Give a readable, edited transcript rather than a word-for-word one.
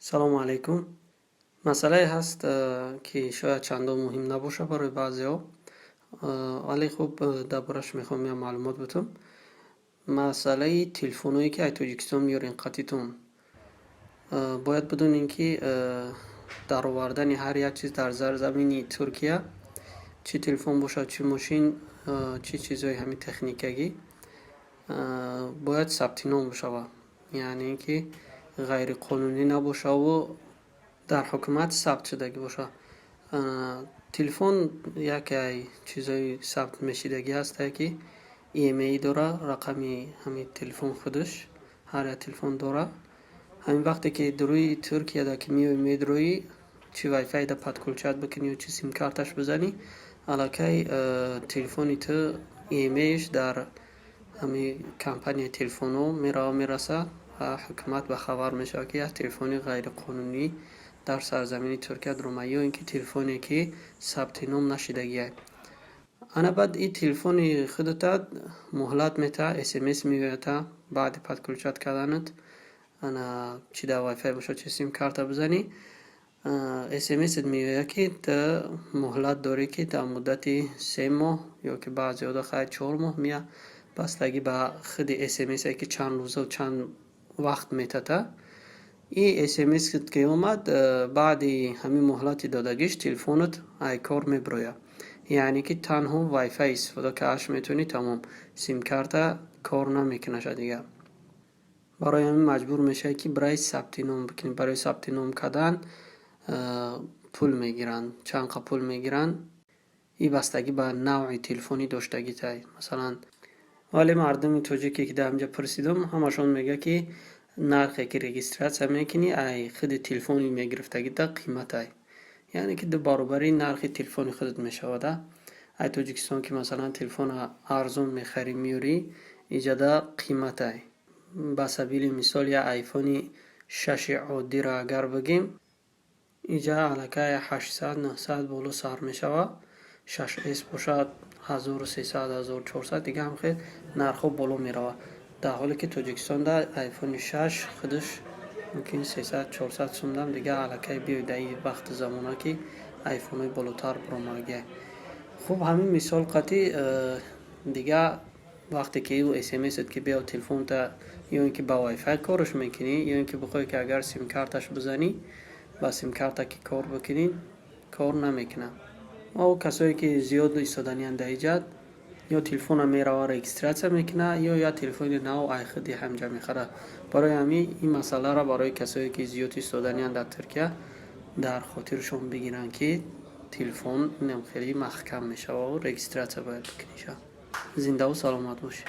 Салому алайкум. Масъалае ҳаст, ки шояд чандон муҳим набошад барои баъзеҳо, вале хуб, дар борааш мехоҳам як маълумот бутам. Масъалаи телефонҳое, ки аз Тоҷикистон меёрен қатитон. Бояд бидонем, ки даровардани ҳар як чиз дар сарзамини Туркия, чӣ телефон бошад, чӣ мошин, чӣ чизҳои ҳамин техникагӣ, бояд сабти ном бишавад, яъне ин ки ғайриқонунӣ набошаву дар ҳукумат сабт шудагӣ бошад. Телефон яке аз чизҳои сабт мешидагӣ ҳастае, ки IMEI дора, рақами ҳамин телефон худаш, ҳар як телефон дора. Ҳамин вақте ки дуруи Туркияда ки меои, медроӣ, чӣ вайфайда подключать бикунӣ ё чӣ симкарташ бизанӣ, аллакай телефони ту IMEI-ш дар ҳамин компанияи телефонҳо мерава, мерасад ва ҳукумат ба хабар мешавад, ки як телефони ғайриқонунӣ дар сарзамини Туркия даромад ё ин ки телефоне, ки сабти ном нашидагиай. Ана баъд ин телефони худата муҳлат метаҳад, СМС меояд баъди подключать карданат. Ана, чӣ дар вайфай бошад, чӣ симкарта бизанӣ, СМС-ет меояд, ки ту муҳлат дорӣ, ки дар муддати 3 моҳ ё ки баъзеҳо хайр, 4 моҳ меяд, бастагӣ ба худи СМСе, ки чанд рӯза, чанд вақт метата. Ин СМС-ет ки омад, баъди ҳамин муҳлати додагиш телефонат ай кор мебирояд, яъне ки танҳо вайфай истифода карданаш метавонӣ, тамом, симкарта кор намекунаша дигар. Барои ҳамин маҷбур мешавӣ, ки бираи сабти ном бикунӣ. Барои сабти ном кардан пул мегиранд. Чанд қа пул мегиранд, ин бастагӣ ба навъи телефони доштагитай, масалан. Вале мардуми тоҷике, ки дар ҳаминҷа пурсидам, ҳамашон мегӯяд, ки нархе, ки регистрация мекунӣ, ай худи телефони мегирифтагита қиматай, яъне ки ду баробари нархи телефони худат мешавад. Ай Тоҷикистон ки, масалан, телефона арзон мехарӣ, меёрӣ, иҷода қиматай. Ба сабили мисол, як айфони 6-и оддиро агар бигем, иҷа аллакай 800, 900 боло сар мешавад, 6С бошад, 1300, 1400, дига ҳам хел нархҳо боло меравад, дар ҳоле ки Тоҷикистонда айфони 6 худаш мумкин 300, 400 сумдам. Дига аллакай биёй, дар ин вақти замона, ки айфонҳои болотар баромадагиай. Хуб, ҳамин мисол қатъи дига вақте ки ӯ СМС-ет ки биё, телефонта ё ин ки ба вайфай кораш мекунӣ, ё ин ки бихоҳӣ, ки агар симкарташ бизанӣ, ба симкарта ки кор бикунӣ, кор намекунад. Ва ӯ касое, ки зиёд истоданиянд дар иҷад, ё телефона мерава, регистрация мекунад, ё як телефони нав ай худи ҳамҷа мехарад. Барои ҳамин ин масъаларо барои касое, ки зиёд истоданиянд дар Туркия, дар хотиршон бигиранд, ки телефон инам хеле маҳкам мешавад, регистрация бояд бикуниша. Зиндаву саломат бошед.